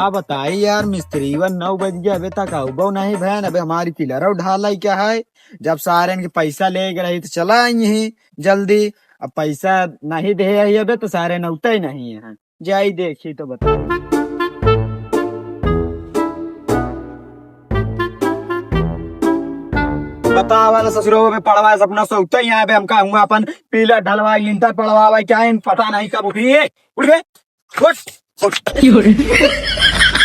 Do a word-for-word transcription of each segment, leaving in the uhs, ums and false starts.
अब बताई यार, मिस्त्रीवन नौ बज गया, अबे तक आउबो नहीं भैन। अबे हमारी पिलर ढाला ही क्या है, जब सारे इनके पैसा ले गए रही तो चला आई ही जल्दी। अब पैसा नहीं दे आई अबे तो सारे नौते ही नहीं है। जाई देखी तो बताई। बतावा ना ससुरो, अबे पड़वा सपना सोते ही आए बे, हमका हुआ अपन पिलर ढलवाई, लिंटर पड़वावा, क्या इन पता नहीं कब उठी है। उठ बे, उठ, उठ।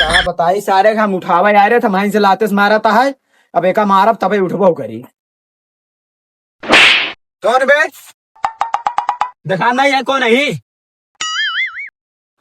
का बताई सारे, हम उठावे आए रहे थे, माइन से लाते से मारा था है, अब एका मारब तबे उठबो करी। कौन बे? देखा नहीं है कौन है?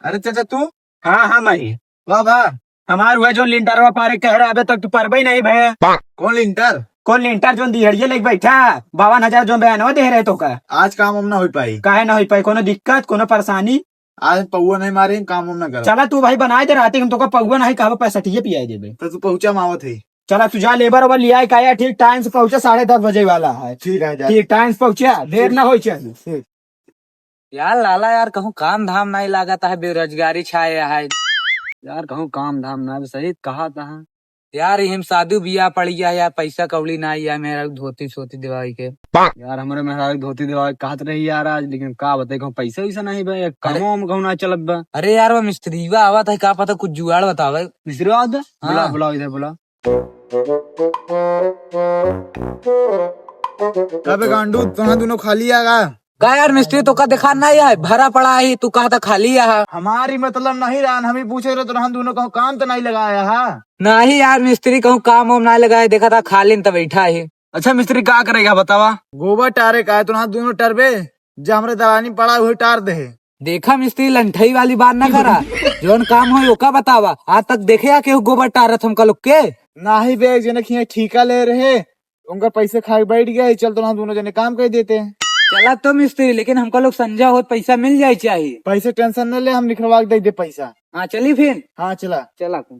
अरे चाचा तू? हाँ, हाँ, मैं। वाह, वाह। हमार हुआ जो लिंटरवा पारे कह रहा, अबे तक तू परबे ही नहीं भैया। कौन लिंटर? कौन लिंटर जो दिहड़िए लेके बैठा? बावन हजार जो बयानवा दे रहे तो का? आज काम हम ना हो पाई। काहे ना हो पाई? कोनो दिक्कत, कोनो परेशानी? आज पौवा नहीं मारे, काम हम ना करब। चला तू भाई बनाए दे, राती हम तो का पौवा नहीं कहबो, पैसा ठीक पियाए देबे। तो तू पहुँचा मावत है। चला तू जा, लेबर ओबर लिया का, ठीक टाइम से पहुँचा, साढ़े दस बजे वाला है। ठीक है, जा। ठीक टाइम से पहुँचा, देर ना हो चाहिए। ठीक। यार लाला यार, कहूँ काम धाम नहीं लागत है, बेरोजगारी छाए है। यार कहूँ काम धाम ना, सही कहा था। यार इहिम साधु बिया पड़ गया यार, पैसा कौड़ी ना आया, मेरा धोती सोती दिवाई के। यार हमरे मेहरारू धोती दिवाई कहत रही यार आज, लेकिन का बताई, कहूँ पैसा वैसा नहीं बा, अरे। कामो हम कहूँ ना चलत बा। अरे यार वो मिस्त्रीवा आवत है, का पता कुछ जुगाड़ बतावे। मिस्त्रीवा आवत बा? हाँ। बुला, बुलाओ इधर बुला। का बे गांडू, तोहा दोनों खाली आ गा? का यार मिस्त्री, तो का देखा नहीं है, भरा पड़ा है, तू कहा था खाली है। हमारी मतलब नहीं रहन, हम ही पूछे रहे तो रहन दोनों कहूँ काम तो नहीं लगाया है। नहीं यार मिस्त्री, कहूँ काम वाम नहीं लगाए, देखा था खाली न तो बैठा है। अच्छा मिस्त्री का करेगा बतावा? गोबर टारे का है, तो रहन दोनों टरबे, जो हमरे दलानी पड़ा है, वही टार दे। देखा मिस्त्री, लंठई वाली बात ना करा, जौन काम होई ओका बतावा। आज तक देखे आ केहू गोबर टारत हमका लोग के? नाही बे, एक जने खिया ठीका ले रहे, उनका पैसे खा के बैठ गया, चल तो हम दोनों जने काम कर देते हैं। चला तो मिस्त्री, लेकिन हमका लोग संझा होत पैसा मिल जाए चाहिए। पैसे टेंशन न ले, हम निकलवा के दे दे पैसा। हाँ चली फिर। हाँ चला। चला फिर।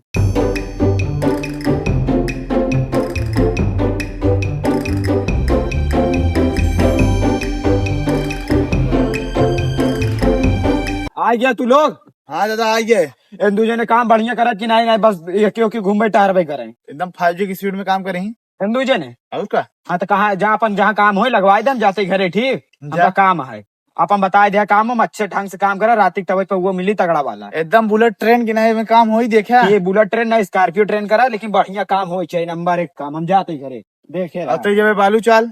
आ गया तू लोग? हाँ दादा आ गए। इन दू जने काम बढ़िया करत कि नहीं, नहीं बस एक के घूमबे टहरबे करे। एकदम फाइव जी की स्पीड में काम करी। इन दू जने? और का? हाँ तो कहाँ जा, अपन जहाँ काम होए लगवाए दे, हम जाते घरे, ठीक? जा। हमका काम है, अपन बताए दिया काम हम अच्छे ढंग से काम करा, रात के तबे पे वो मिली तगड़ा वाला। एकदम बुलेट ट्रेन की नहीं में काम होई देखा। ये बुलेट ट्रेन ना, स्कॉर्पियो ट्रेन करा, लेकिन बढ़िया काम होई चाहिए, नंबर एक काम। हम जाते घरे, देखे अब रहा। तो ये बालू चाल,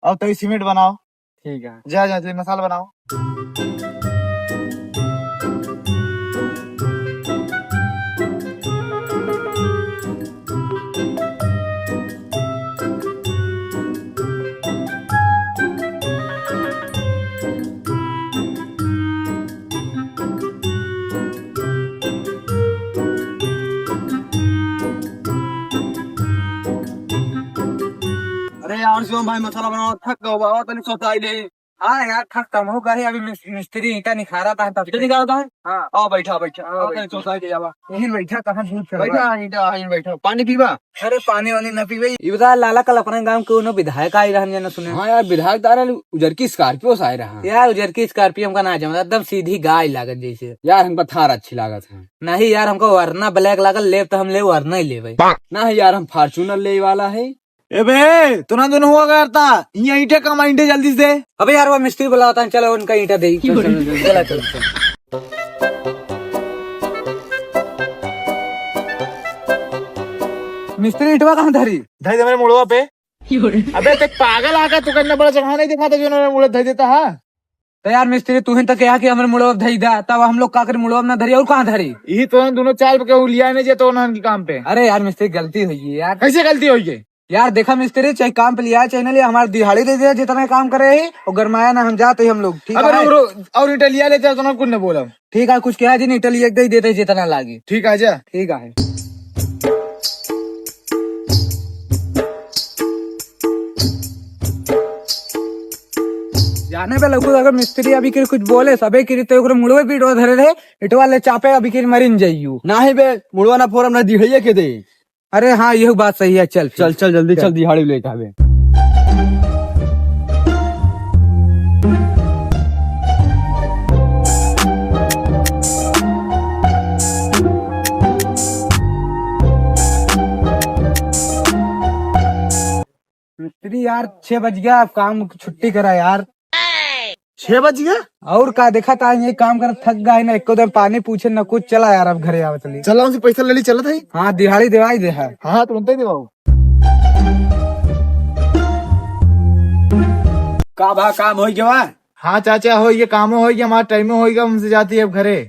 अब तो ये सीमेंट बनाओ। ठीक है। जा, जा, जा, मसाला बनाओ। अरे यार शिवम भाई, मसाला बनाओ, थक गओ बाबा, तनी सोताई ले। हाँ यार, थक तम हो गए, अभी मिस-, मिस्त्री ईंटा निखारा था, तब ईंटा निखारा था? हाँ। आओ बैठा, बैठा, आओ आओ, बैठा। तनी सोताई ले जावा। यहीं बैठा, कहाँ धूप चल रहा है? बैठा, ईंटा, यहीं बैठा। पानी पीवा? अरे पानी वानी ना पीवे। ई बता लाला, कल अपने गांव के उन्हों विधायक आए रहन, जना सुने। हाँ यार, विधायक तो आ रहे, उजर की स्कॉर्पियो से आए रहा। यार उजर की स्कॉर्पियो हमका ना जमता, एकदम सीधी गाय लागत जैसे। यार हमका थार अच्छी लागत है। नहीं यार, हमका वरना ब्लैक लागल, लेब तो हम ले वरना ही लेबे। नहीं यार, हम फॉर्च्यूनर ले वाला है। ए बे, तोना दोनों हुआ करता, यहाँ ईंटे कमा, ईंटे जल्दी से। अबे यार, वो मिस्त्री बुलावता है, चलो उनका ईंटा दे। चलो, चलो, चलो, चलो, चलो। मिस्त्री ईंटवा कहाँ धरी? धरी दे मेरे मुड़वा पे। अबे ते पागल आका, तू कितना बड़ा जगह नहीं दिखाता जो उन्होंने मुड़वा धरी देता है। तो यार मिस्त्री, तू ही तो कहा कि हमरे मुड़वा धरी दा, तब हम लोग का करी, मुड़वा ना धरी और कहाँ धरी? यही तो दोनों चाल पे केहू लिया नहीं जे तो उन्होंने के काम पे। अरे यार मिस्त्री, गलती हुई है यार। कैसे गलती हुई है? यार देखा मिस्त्री, चाहे काम पे लिया चाहे ना लिया, हमारे दिहाड़ी दे दे जितना काम करे है, और गरमाया ना हम जाते ही हम लोग, ठीक अबे है? रुक, रुक, और ईंटा लिया लेते हैं तो ना कुछ न बोला। ठीक है, कुछ कहा जी नहीं, ईंटा लिया दे देते जितना लागे। ठीक है, जा। ठीक है। जाने बे लौकू, अगर मिस्त्री अभी के कुछ बोले, सबे के तो ओकरे मुड़वे पीटवा धरे रहे, इटवा ले चापे अभी के मरिन जाइयो। नाही बे, मुड़वा ना फोरम ना दिहइये के दे। अरे हाँ, यह बात सही है, चल फिर। चल, चल, जल्दी चल। चल, दिहाड़ी लेके आवे। यार, छह बज गया, अब काम छुट्टी करा यार। छह बज गया? और का, देखा था, ये काम कर थक गए ना, एको दिन पानी पूछे ना कुछ। चला यार, अब घरे आवे चली। चला, उनसे पैसा ले ली, चलत है। हाँ, दिहाड़ी दिवाई दे है। हाँ, तुरंत ही दिवाओ। का भा, काम होई गवा? हाँ चाचा, होई गवा, कामो होई गवा, हमार टाइमो होई गवा, हमसे जाती है अब घरे।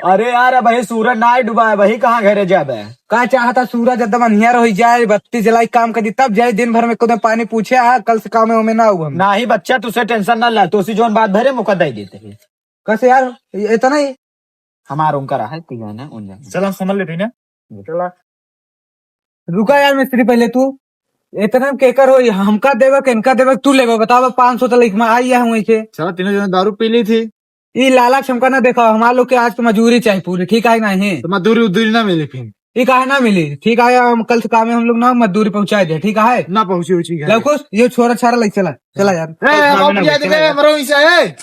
अरे यार, अबही सूरज नाहीं डूबा है, अबही कहाँ घरे जाबे? का चाहता सूरज एकदम अन्हियार होई जाए, बत्ती जलाई काम कर दी, तब जाए, दिन भर में कदम पानी पूछे, आ, कल से काम में ना आऊ हम। नाहीं बच्चा, तुसे tension ना ला, तुसे जौन बात भरे मौका दे देते हैं। कसे यार, ये इतना ही? हमार उनका रहा है, तू जाना, उन जाना। चल, हम समझ लेते हैं ना। चला। रुका यार मिस्त्री, पहले तू इतना केकर हो, हमका देवे के इनका देवे के, तू लेवे, बतावा, पाँच सौ तो लिख में आई है वहीं से। चला, तीनों जने दारू पी ली थी। ई लालच हमका ना देखा, हमार लोग के आज तो मजदूरी चाही पूरी, ठीक है नहीं? तो मजदूरी उदूरी ना मिली फिर। ई काहे ना मिली? ठीक है, हम कल से काम में हम लोग ना मजदूरी पहुँचाए दे, ठीक है? ना पहुँची उची घर। लवकुश, ये छोरा छारा लग चला, चला यार। ए, ए, बाप, ये देखे, मरो इसे, ए।